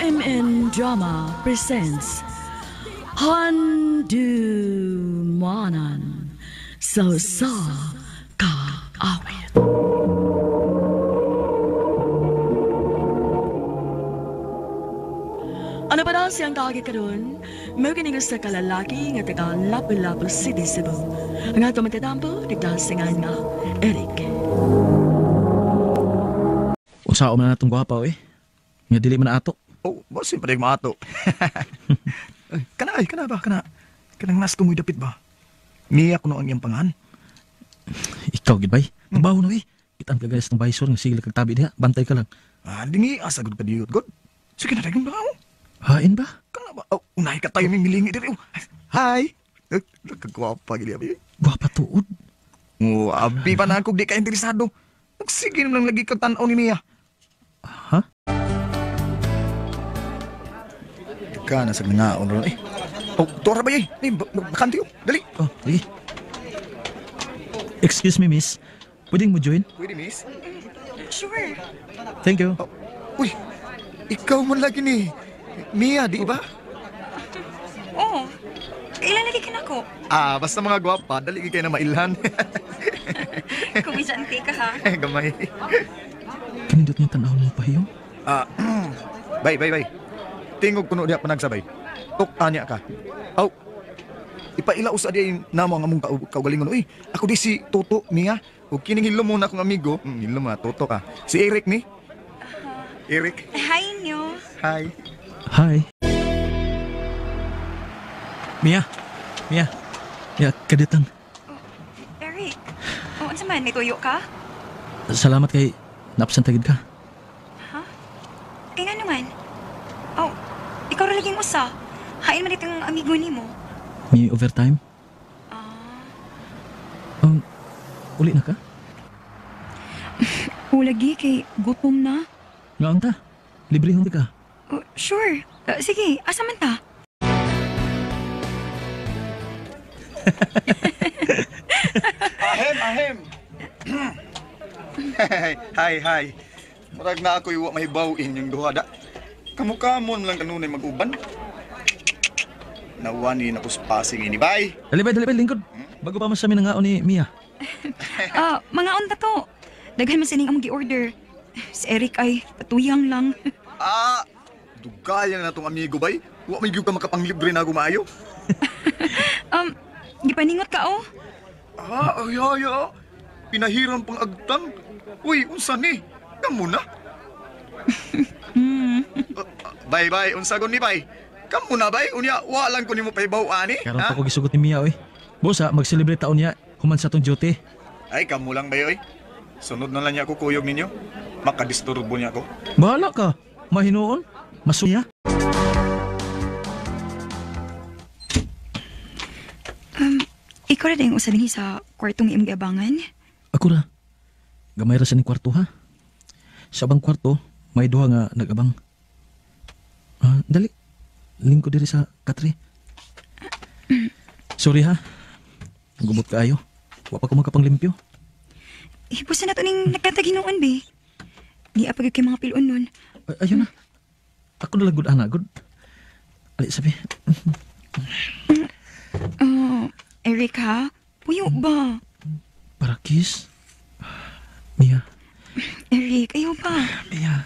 OMN Drama presents Handumanan sa Sa Kaawit. Ano pa daw siyang kagi karon? Mao kini sa kalalaki nga taga Lapu-Lapu City, Cebu. Ang ato magtatampo, nagtasingan nga Eric. Unsa man natong gwapa eh. Nga dili man ato. Oh, boss, siyempre maato. Ay, kana ay, kana ba, kana. Kanang nas ko mo'y dapit ba? Miya kuno ang iyang pangan. Ikaw gid bay. Trabaho na eh. Kitan ka guys ng visor nga sige kag tabi diha. Bantay ka lang. Ah, dingi asa gud kadiyot god. Sige na dayon ba? Hain ba? Kana ba? Oh, unahi ka tayo ning milingi diri. Oh. Hi. Eh, kagwapa gid abi. Gwapa tuod. Oh, abi pa na ako di ka interesado. Sige naman lang lagi kag tan-aw ni Mia. Ha? Ka na sa nangaon ron eh. Oh, tuwa ra ba eh? Ni bakante oh. Dali. Oh, sige. Excuse me, miss. Pwedeng mo join? Pwede, miss. Sure. Thank you. Oh, uy, ikaw man lagi ni Mia, di ba? Oo. Kailan lagi ka na ko? Ah, basta mga gwapa, dali kayo na mailhan. Kumisante ka ha. Gamay. Kanindot niya tan-awon mo pahiyong? Ah, bay, bay, bay. Tingog kuno diha panagsabay. Tok anya ka. Aw. Ipaila usa di namo ang among kaugalingon. Uy, ako di si Toto Mia. Ug kining hilom mo na akong amigo. Hilom na Toto ka. Si Eric ni. Eric. Hi nyo. Hi. Hi. Mia. Mia. Mia, kaditang. Oh, Eric. Oh, unsa man? May tuyo ka? Salamat kay naabsent gid ka. Ha? Kay nga naman. Oh, ikaw ra laging usa. Hain man itong amigo nimo. May overtime? Ah. Uli na ka? O lagi kay gutom na. Ngaon ta? Libre hundi ka. Oh, sure. Sige, asa man ta? Ahem, ahem. Hi, hi. Murag na ako'y wa mahibaw-in yung duha da. Kamukamon lang kanunay mag-uban. Nawani na ko sa passing ini. Bye! Dali bay, dali bay, lingkod. Bago pa man sa amin nangaon ni Mia. Ah, mga unta to. Daghan man sining among gi-order. Si Eric ay patuyang lang. Ah, dugayan na tong amigo bay. Wa may gyud ka makapanglibre na ako maayo. Gipaningot ka oh. Ah, ay, ay, ay. Pinahiram pang agtang. Uy, unsa ni? Kamo na. Bay, bay, unsa gon ni bay? Kamo na bay, unya wa lang ko nimo pahibaw ani. Karon pa ko gisugot ni Mia oy. Bosa, mag-celebrate taon niya human sa tong duty. Ay, kamo lang bay oy. Sunod na lang niya ako kuyog ninyo. Makadisturbo niya ako. Bahala ka. Mahinuon. Masuya. Ikaw ra dayong usa dinhi sa kwartong imong giabangan? Ako ra. Gamay ra sa ning kwarto ha. Sa abang kwarto, may duha nga nag-abang. Ah, dali. Lingkod diri sa katre. Sorry ha. Gumot kaayo. Wa pa ko makapanglimpyo. Hipusan na to ning nagkatag hinuon be. Di apag kay mga pilon nun. Ay, ayun na. Ako na lang good ana, good. Ali sabi. Oh, Eric ha? Puyo ba? Para kiss. Mia. Eric, ayaw pa. Mia.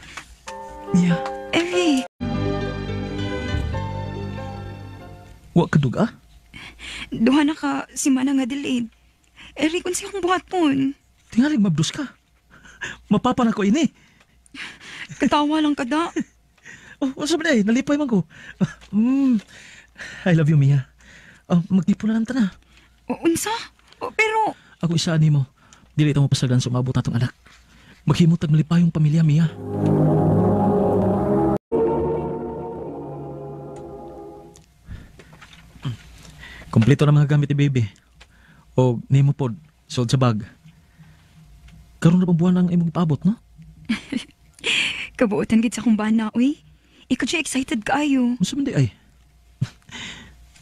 Mia. Eric. Wa ka duga? Duha na ka si Mana nga delayed. Eric, unsa akong buhaton? Tingalig mabdus ka. Mapapa na ko ini. Katawa lang ka da. Oh, unsa ba day? Nalipay man ko. I love you, Mia. Oh, magtipo na lang ta na. O, unsa? O, pero Ako isa nimo. Dili ito mapasagdan sa umabot natong anak. Maghimot tag malipayong pamilya, Mia. Kompleto na mga gamit ni baby. O nimo pod, sold sa bag. Karon na pang buwan ang imong paabot, no? Kabuotan gid sa akong bana, uy. Ikaw siya excited kaayo. Unsa man di ay?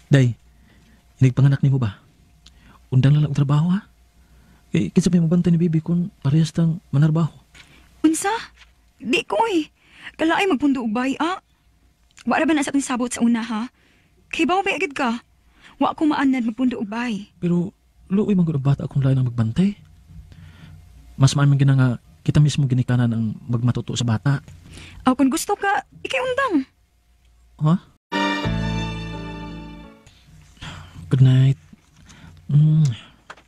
Day, inigpanganak nimo ba? Undang lang og trabaho ha? Kay kinsa may mabantay ni baby kung parehas tang manarbaho. Unsa? Di ko eh. Kalaay magpundo og bay, ah. Wala ba na sa atong sabot sa una, ha? Kay bawo ba agad ka? Wa ko maanad magpundo og bay. Pero luoy man gud ang bata akong lain ang magbantay. Mas maaman gina nga kita mismo ginikanan ang magmatuto sa bata. Aw, kung gusto ka, ikay undang. Ha? Good night.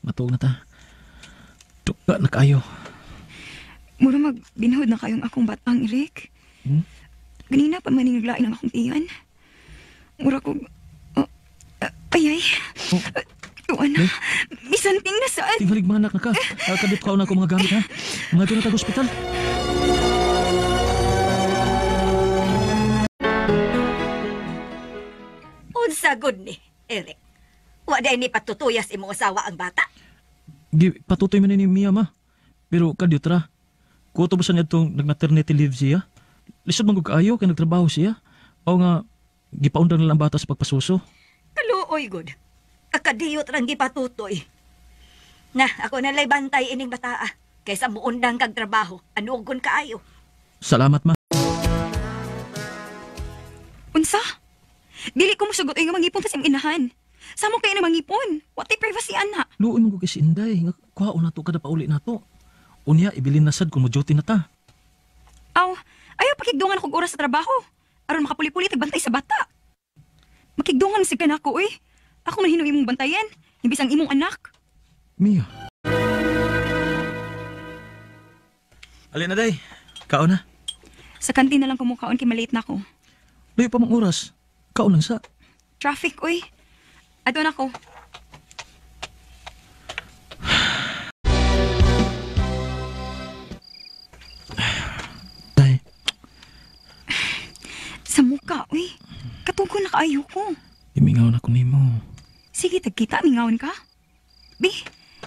Matuog na ta. Duka na kaayo. Mura magbinhod na kayong akong batang, Eric. Hmm? Ganina pa man naglain ang akong tiyan. Mura ko... Ay, ay. Oh. Tuan na. Eh? Bisanting na saan. Tingalig mga anak na ka. Kadip ka na ako mga gamit, ha? Mga doon na tag ospital. Unsa gud ni, Eric? Wa day ni patutuyas imong asawa ang bata. Patutoy man ni Mia, ma. Pero kadyo tra. Kuto ba sa niya itong nag-maternity leave siya? Lisod man gud kaayo kay nagtrabaho siya. O nga, gipaundang na lang bata sa pagpasuso. Kaluoy gud. Kakadiyot rang gipatutoy. Na, ako na lay bantay ining bataa. Kaysa muundang kag trabaho, anugon kaayo. Salamat, ma. Unsa? Dili ko musugot ay nga mangipon ta sa imong inahan. Samo kayo na mangipon. What privacy, ana? Luoy man gud kay si Inday. Nga, kuhaon na to kada pauli na to. Unya, ibilin na sad kung mo-duty na ta. Aw, ayaw pakigdungan akong oras sa trabaho. Aron makapuli-puli tagbantay sa bata. Makigdungan sig ka nako, uy. Ako man hinuo imong bantayan, imbis ang imong anak. Mia. Alin na, day. Kaon na. Sa kantin na lang kumukaon kay malate na ako. Layo pa mang oras. Kaon lang sa. Traffic, uy. Adto na ko. Day, Sa muka, uy. Katugo na kaayo ko. imingaw na ko nimo. Sige, tagkita, mingaon ka. Bi,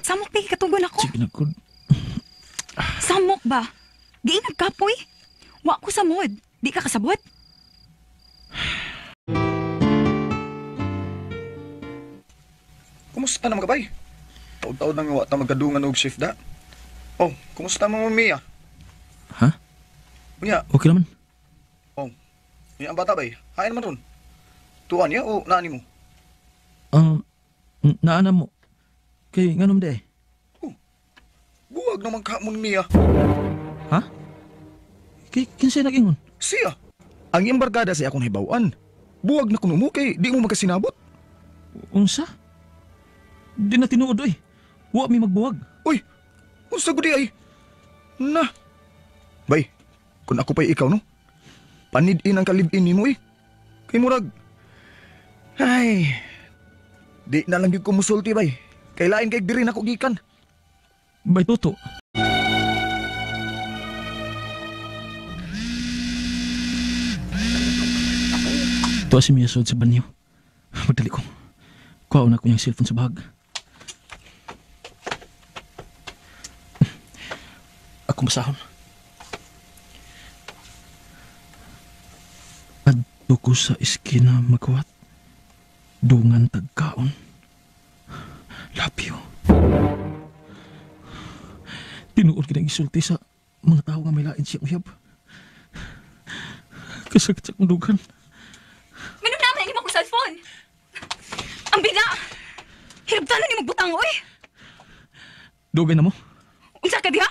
samok bi, katugo na ko. Sige na ko. Samok ba? Giinag kapoy. Wa ko samod. Di ka kasabot? Kumusta na mga bay? Taod-taod nang wa ta magkadungan og shift da. Oh, kumusta mo Mia? Ha? Unya, Okay naman. oh. Unya ang bata bay. Hain man ron. Tuan niya o naani mo? Naana mo. Kay nganom de. Oh. Buwag naman ka mo ni Mia. Ha? Kay kinsay nag-ingon? Siya. Ang iyang barkada sa akong hibaw-an. Buwag na kuno mo kay di mo magkasinabot. Unsa? Di na tinuod oy. Wa mi magbuwag. Uy, unsa gud ay? Na. Bay, kung ako pa'y ikaw no. Panid-in ang kalib-in nimo eh. Kay murag. Ay. Di na lang gyud ko musulti bay. Kay lain kay diri nako gikan. Bay Toto. Tuwa si Mia sud sa banyo. Magdali ko. Kuha na ko niyang cellphone sa bag. Ako masahon. Adto ko sa iskina magkuhat. Dungan tagkaon. Lapyo. Tinuod kinang isulti sa mga tao nga may lain siyang uyab. Kasakit sa akong dugan. Minum naman ang imong cellphone. Ang bida! Hirabtan na ni magbutang, oy! Dugay na mo. Unsa ka diha?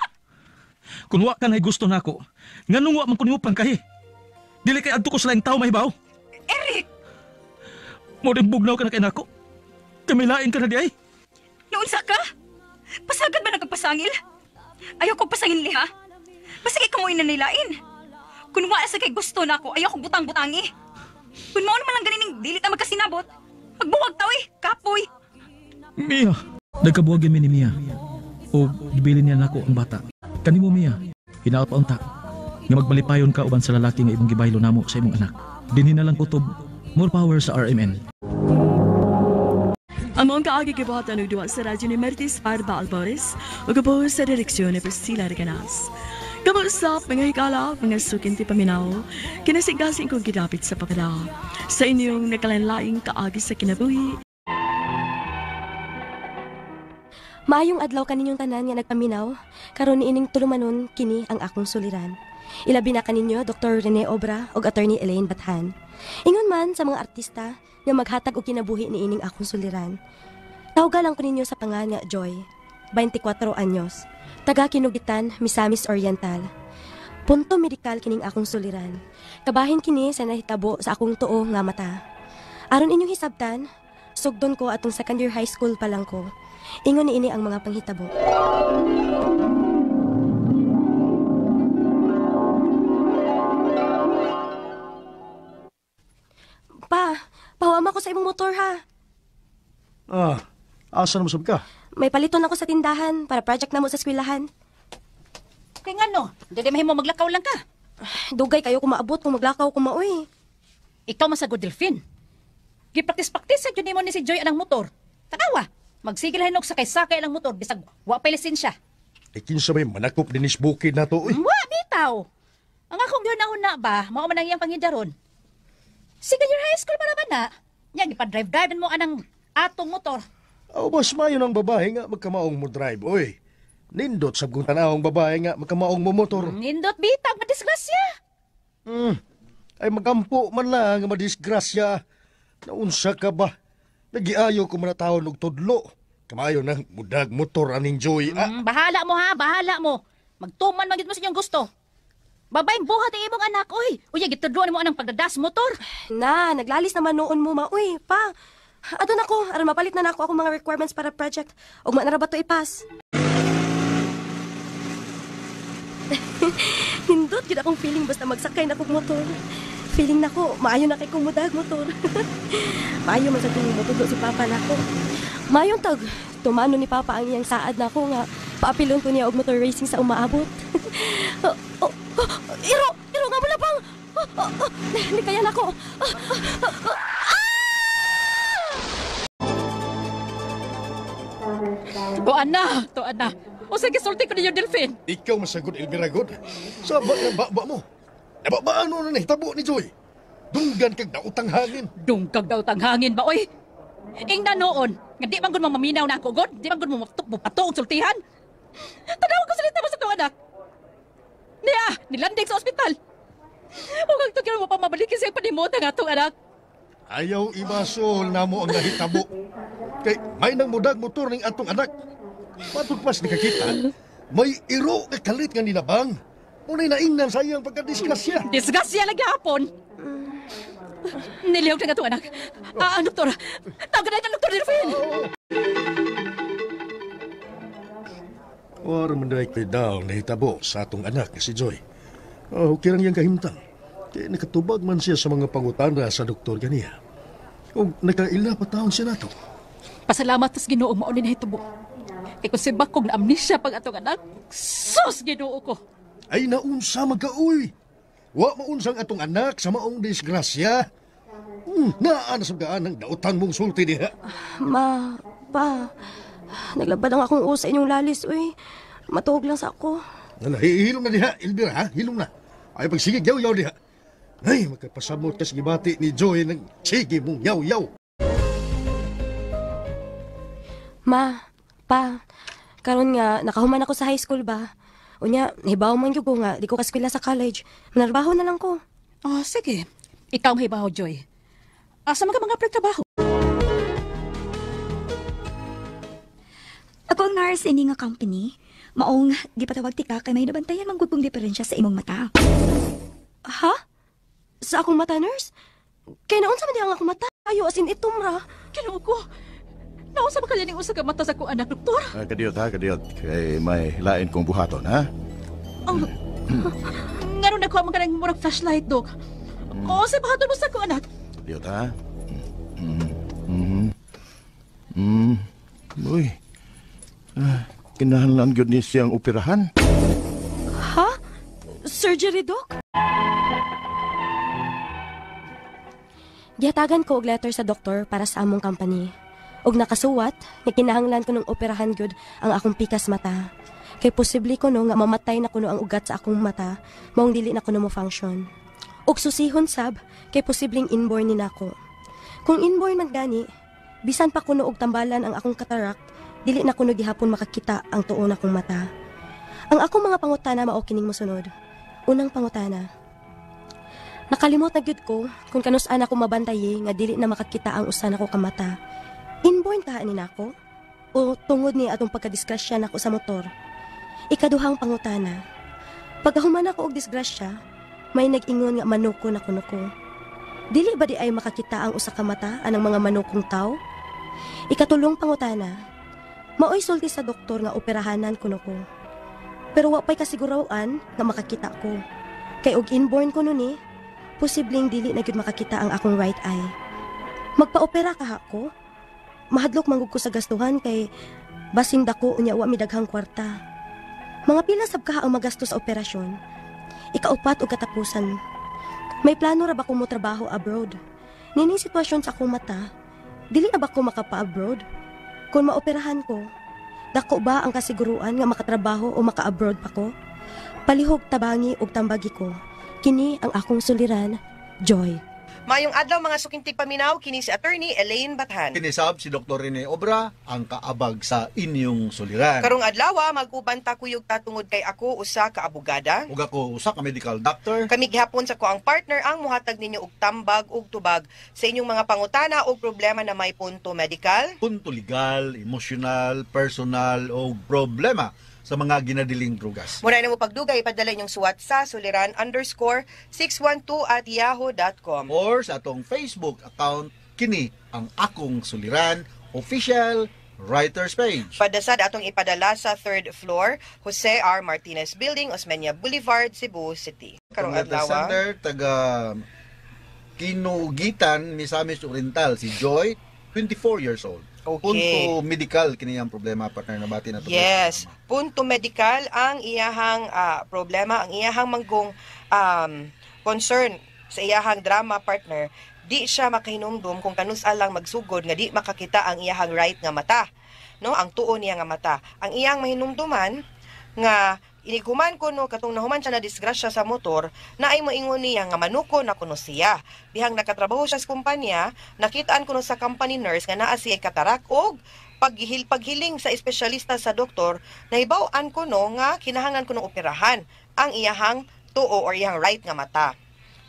Kung wa ka na'y gusto nako, nganong wa man ko nimo pangkahi. Dili kay adto ko sa laing tao mahibaw. Eric! Mo rin bugnaw ka na kay nako. Kamilain ka na di ay. Naunsa ka? Pasagad ba nagpasangil? Ayaw ko pasangil liha. Basta kay kamoy na nilain. Kung wa sa kay gusto nako, ayaw ko butang-butangi. Kung mao naman lang ganining dili ta magkasinabot, magbuwag ta oy, kapoy. Mia. Nagkabuwag mi ni Mia. O gibili niya nako ang bata. Kanimo Mia, hinaot pa unta. Nga magmalipayon ka uban sa lalaki nga imong gibaylo namo sa imong anak. Dinhi na lang kutob, more power sa RMN. Ang mga kaagi gibuhatan og duwa sa radyo ni Mertis Barba Alvarez ug gabo sa direksyon ni Priscilla Reganas. Kamusta mga higala, mga sukinti paminaw, kinasigasing kong gidapit sa papala. Sa inyong nakalanlaing kaagi sa kinabuhi. Maayong adlaw kaninyong tanan nga nagpaminaw, karon niining tulumanon kini ang akong suliran. Ilabi na kaninyo Dr. Rene Obra ug Attorney Elaine Bathan. Ingon man sa mga artista nga maghatag og kinabuhi niining akong suliran. Tawga lang ko ninyo sa pangan nga Joy, 24 anyos, taga Kinugitan, Misamis Oriental. Punto medikal kining akong suliran. Kabahin kini sa nahitabo sa akong tuo nga mata. Aron inyong hisabtan, sugdon ko atong second year high school pa lang ko. Ingon niini ang mga panghitabo. Pa, pawama ko sa imong motor ha. Ah, asa na mo sab ka? May paliton ako sa tindahan para project na mo sa eskwelahan. Kay ngano, dili mahimo maglakaw lang ka. Dugay kayo kumaabot kung maglakaw ko maoy. Ikaw man sa good Delphine. Gipraktis-praktis sa jud nimo ni si Joy anang motor. Tanawa, magsigil hinog sakay-sakay ang motor bisag wa pay lisensya. Eh, kinsa may manakop dinis bukid na to, uy. Wa bitaw. Ang akong gihuna-huna ba, mao man ang iyang pangidaron. Second year high school pa naman na. Nya gipa-drive-drive mo anang atong motor. Aw, mas mayo ng babae nga magkamaong mo drive, oy. Nindot sab kong tanawang babae nga magkamaong mo motor. Nindot bitaw, madisgrasya. Ay magampo man lang nga madisgrasya. Naunsa ka ba? Nagiayo ko man taon og tudlo. Kamayo nang mudag motor aning Joy. Ah. Bahala mo ha, bahala mo. Magtuman man gid mo sa inyong gusto. Babayng buhat ang imong anak, oy. Uy, gitudloan mo anang pagdadas motor. Na, naglalis naman noon mo ma, uy, pa. Ato na ko, aron mapalit na nako akong mga requirements para project. Ugma na ra ba to ipas? Nindot gid akong feeling basta magsakay na kog motor. Feeling nako, maayo na kay kong mudag motor. Maayo man sa kong motudlo si Papa nako. Maayong tag, tumano ni Papa ang iyang saad nako nga paapilon ko niya og motor racing sa umaabot. Oh, oh, oh, iro, iro nga mo pang. Oh, oh, oh, nikayan ako. Oh, oh, oh, To ana, to ana. O sige, sulti ko ninyo, Delphine. Ikaw masagod, Elvira God. Saba na baba mo. Nababa ano na nahitabo ni Joy. Dunggan kag daotang hangin. Dungkag daotang hangin ba, oy? Ingna noon, nga di man gud mo maminaw na ako, God. Di man gud mo pato og sultihan. Tanaw ko salita mo sa itong anak. Niya, nilanding sa ospital. Huwag ang tugyan mo pa mabalik siyang panimutan nga itong anak. Ayaw ibasol na mo ang nahitabo. Kay may nang mudag motor ning atong anak. Matugpas nakakita, may iro nga kalit nga nilabang. Unay naingnan sa iyang pagkadisgrasya. Disgrasya lagi hapon. Nilihog na nga itong anak. Ah, ang doktor. Tawag na itong doktor, Delphine. Wala man dahil kay daw nahitabo sa atong anak si Joy. Oh, okay lang iyang kahimtang. Kaya nakatubag man siya sa mga pangutana sa doktor ganiya. O nakaila pa taon siya nato. Pasalamat tas Ginoo mao ni nahitabo. Kay kung si Bakog na amnesia pag atong anak, sus Ginoo ko. Ay naunsa magkaoy. Wa maunsang atong anak sa maong disgrasya. Naa na sa gaan ang dautan mong sulti diha. Ma, pa, naglabad ang akong usa inyong lalis, uy. Matuog lang sa ako. Nala, hilom na diha, Elvira, ha? Hilom na. Ay pagsigig yaw-yaw diha. Ay, magkapasamot ka sa gibati ni Joy ng sige mong yaw-yaw. Ma, pa, karon nga, nakahuman ako sa high school ba? Unya, hibaw man gyud ko nga, di ko kaskwela sa college. Manarbaho na lang ko. Oh, sige. Ikaw ang hibaw, Joy. Asa man ka mga pagtrabaho? Ako ang nurse ini nga company. Maong gipatawag tika kay may nabantayan man gud kong diferensya sa imong mata. Ha? Sa akong mata, nurse? Kay naunsa man diha ang akong mata? Ayo, as in itom ra. Ginoo ko. Naunsa ba kaya ning usa ka mata sa akong anak, doktor? Ah, kadiyot ha, kadiyot. Kay may lain kong buhaton, ha? Oh. Ngano nakuha man ka ng murag flashlight, dok? Oo, sa buhaton mo sa akong anak. Kadiyot ha? Uy. Ah, kinahanglan gyud ni siyang operahan. Ha? Surgery, dok? Gihatagan ko og letter sa doktor para sa among company. Og nakasuwat, nga kinahanglan ko ng operahan gyud ang akong pikas mata. Kay posible ko no nga mamatay na kuno ang ugat sa akong mata, maong dili na kuno mo function. Og susihon sab, kay posibleng inborn ni nako. Kung inborn man gani, bisan pa kuno og tambalan ang akong cataract, dili na kuno gihapon makakita ang tuon akong mata. Ang akong mga pangutana mao kining mosunod. Unang pangutana. Nakalimot na gyud ko kung kanus-an ako mabantayi nga dili na makakita ang usa nako ka mata. Inborn kaha ni nako? O tungod ni atong pagkadisgrasya nako sa motor? Ikaduhang pangutana. Pagkahuman ako og disgrasya, may nag-ingon nga manuko na kuno ko. Dili ba di ay makakita ang usa ka mata anang mga manukong tao? Ikatulong pangutana. Maoy sulti sa doktor nga operahanan kuno ko. Pero wa pay kasiguruan nga makakita ko. Kay og inborn kuno ni, posibleng dili na gyud makakita ang akong right eye. Magpa-opera kaha ko? Mahadlok man gud ko sa gastuhan kay basing dako unya wa mi daghang kwarta. Mga pila sab kaha ang magasto sa operasyon. Ikaupat og katapusan. May plano ra ba ko mo trabaho abroad? Nining sitwasyon sa akong mata, dili na ba ko makapa-abroad? Kung maoperahan ko, dako ba ang kasiguruan nga makatrabaho o maka-abroad pa ko? Palihog tabangi og tambagi ko. Kini ang akong suliran, Joy. Maayong adlaw mga suking tigpaminaw, kini si Attorney Elaine Bathan. Kinisab si Dr. Rene Obra ang kaabag sa inyong suliran. Karong adlaw mag-uban ta kuyog ta tungod kay ako usa ka abogada. Ug ako usa ka medical doctor. Kami gihapon sa ko ang partner ang muhatag ninyo og tambag ug tubag sa inyong mga pangutana o problema na may punto medical, punto legal, emotional, personal o problema sa mga ginadiling drugas. Muna na mo pagdugay, ipadala inyong suwat sa suliran_612@yahoo.com. Or sa atong Facebook account, kini ang akong suliran official writers page. Padasad atong ipadala sa third floor, Jose R. Martinez Building, Osmeña Boulevard, Cebu City. Karong adlaw. Sender, taga Kinugitan, Misamis Oriental, si Joy, 24 years old. Okay. Punto medical kini ang problema, partner, nabati na to. Yes, punto medical ang iyahang problema, ang iyahang manggong concern sa iyahang drama, partner. Di siya makahinumdum kung kanus-a lang magsugod nga di makakita ang iyahang right nga mata. No, ang tuo niya nga mata. Ang iyang mahinumduman nga inighuman ko no katong nahuman siya na disgrasya sa motor na ay moingon niya nga manuko na kuno siya. Bihang nakatrabaho siya sa kumpanya, nakitaan kuno sa company nurse nga naa siya katarak og paghiling sa espesyalista sa doktor, nahibaw-an kuno nga kinahanglan kuno operahan ang iyahang tuo or iyahang right nga mata.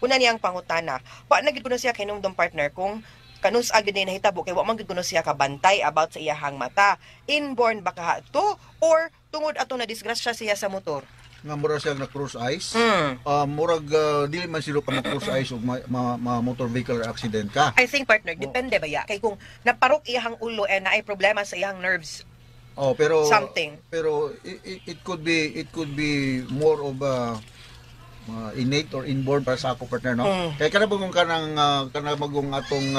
Una niyang pangutana, wa na gid kuno siya kahinumdum, partner, kung kanus agad na nahitabo kay wa man gid kuno siya kabantay about sa iyahang mata. Inborn ba kaha to or tungod ato na disgrasya siya sa motor? Nga mura siya na cross eyes. Murag dili man sila ka ma-cross eyes og ma motor vehicle accident ka. I think, partner, depende ba ya? Kay kung naparok iyahang ulo and naay problema sa iyahang nerves. Oh, pero Something. Pero it could be more of a innate or inborn para sa ako, partner, no. Kay kana bagong kanang bagong atong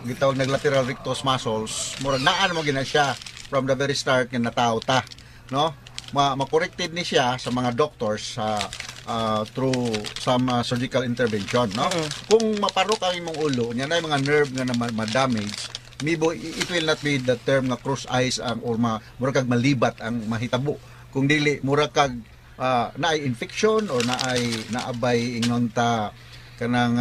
gitawag nag lateral rectus muscles, murag naan mo gina siya from the very start nga natawo ta, no? Ma ma-corrected ni siya sa mga doctors sa through some surgical intervention, no? Kung maparok ang imong ulo, nya na yung mga nerve nga na ma-damage, mibo it will not be the term nga cross eyes ang or murag kag malibat ang mahitabo. Kung dili murag kag naay infection or naay naabay ingnon ta kanang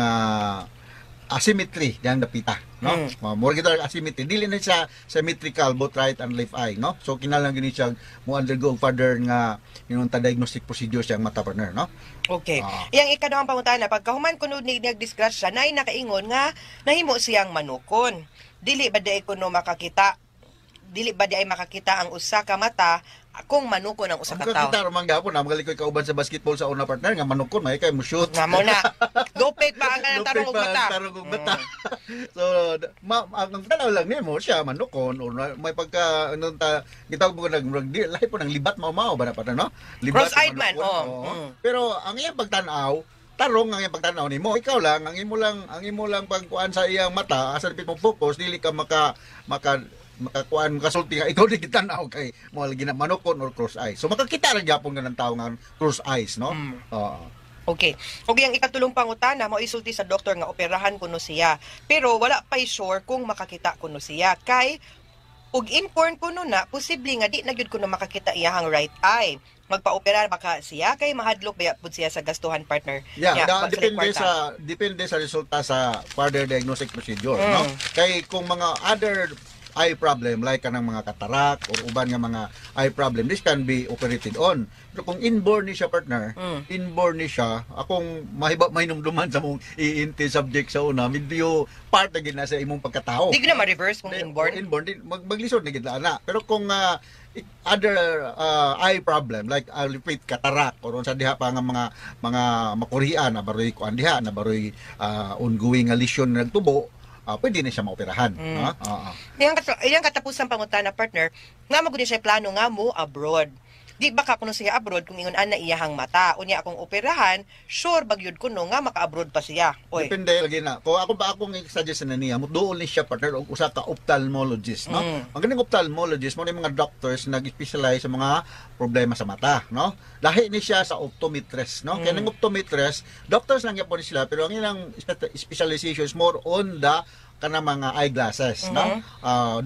asymmetry diyang dapita, no? Murag gid asymmetry, dili na siya symmetrical both right and left eye, no? So kinahanglan gini siya mo undergo og further nga ingon ta diagnostic procedure siyang mata, partner, no? Okay. Iyang ikaduhang pangutana, pagkahuman kuno ni nagdisgrasya, naay nakaingon nga nahimo siyang manukon. Dili ba di kuno makakita? Dili ba di ay makakita ang usa ka mata kung manukon ang usa Ang ka tawo? kakita man gapon na magalikoy kauban sa basketball sa una, partner, nga manukon may kay mo shoot. Nga mo na. Lupit pa ang kanang tarong og Lupit pa ang mata. tarong og mata. So ang tanaw lang nimo siya manukon or may pagka ano ta gitawag mo nag murag di lahi po ng libat mao ba na, partner, no? Libat Cross-eyed man, manukon, oh. oo. Pero ang iyang pagtan-aw tarong ang iyang pagtan-aw nimo. Ikaw lang ang imo lang pagkuan sa iyang mata, asa dapit mo focus, dili ka maka maka makakuan makasulti nga ikaw di gitan-aw kay mo lagi na manukon or cross eyes. So makakita ra gyapon nga ng tao nga cross eyes, no? Oo. Okay. Ug ang ikatulong pangutana, mao isulti sa doktor nga operahan kuno siya. Pero wala pay sure kung makakita kuno siya kay ug inborn kuno na posible nga di na gyud kuno makakita iyahang right eye. Magpa-opera baka siya kay mahadlok baya pud siya sa gastuhan, partner? Yeah, Nya, wa sila depende kwarta. sa depende sa resulta sa further diagnostic procedure, no? Kay kung mga other eye problem like kanang mga cataract or uban nga mga eye problem, this can be operated on. Pero kung inborn ni siya, partner, inborn ni siya, akong mahiba mahinumduman sa mong ENT subject sa una, medyo part na gid na sa imong pagkatao. Di ko na ma-reverse kung inborn. Inborn di, maglisod na gid na. Pero kung other eye problem like, I'll repeat, cataract or unsa diha pa nga mga makurian na baroy kuan diha na baroy ongoing nga lesion na nagtubo, pwede na siya maoperahan. Ha? Oo. Iyang katapusang pangutana, partner, nga magud siya plano nga mo abroad. Di ba ka kuno siya abroad kung ingon ana iyahang mata? Unya akong operahan, sure bagyod kuno nga maka-abroad pa siya. Oy. Depende lagi na. Kung ako ba akong i-suggest na niya, duol ni siya, partner, og usa ka ophthalmologist, no? Ang ganing ophthalmologist mo ni mga doctors nag-specialize sa mga problema sa mata, no? Lahi ni siya sa optometrist, no? Kaya ning optometrist, doctors lang gyapon sila, pero ang ilang specialization is more on the kana mga eyeglasses, no?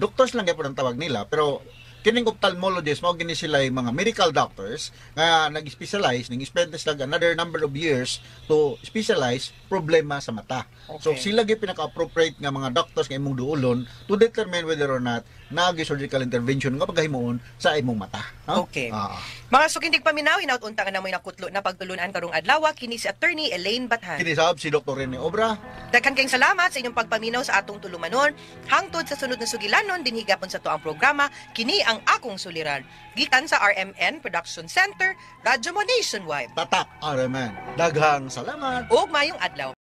Doctors lang gyapon ang tawag nila, pero kining ophthalmologist mao gini sila yung mga medical doctors nga nag-specialize ning spend sila another number of years to specialize problema sa mata. So sila gyud pinaka-appropriate nga mga doctors nga imong duolon to determine whether or not naagi surgical intervention nga paghimuon sa imong mata. No? Okay. Mga suking tigpaminaw, hinaut unta nga namoy nakutlo na pagtulunan karong adlaw, kini si Attorney Elaine Bathan. Kini sab si Dr. Rene Obra. Daghan kayong salamat sa inyong pagpaminaw sa atong tulumanon. Hangtod sa sunod na sugilanon dinhi gapon sa atuang programa, kini ang Akong Suliran. Gikan sa RMN Production Center, Radyo Mo Nationwide. Tatak RMN. Daghang salamat. Ug maayong adlaw.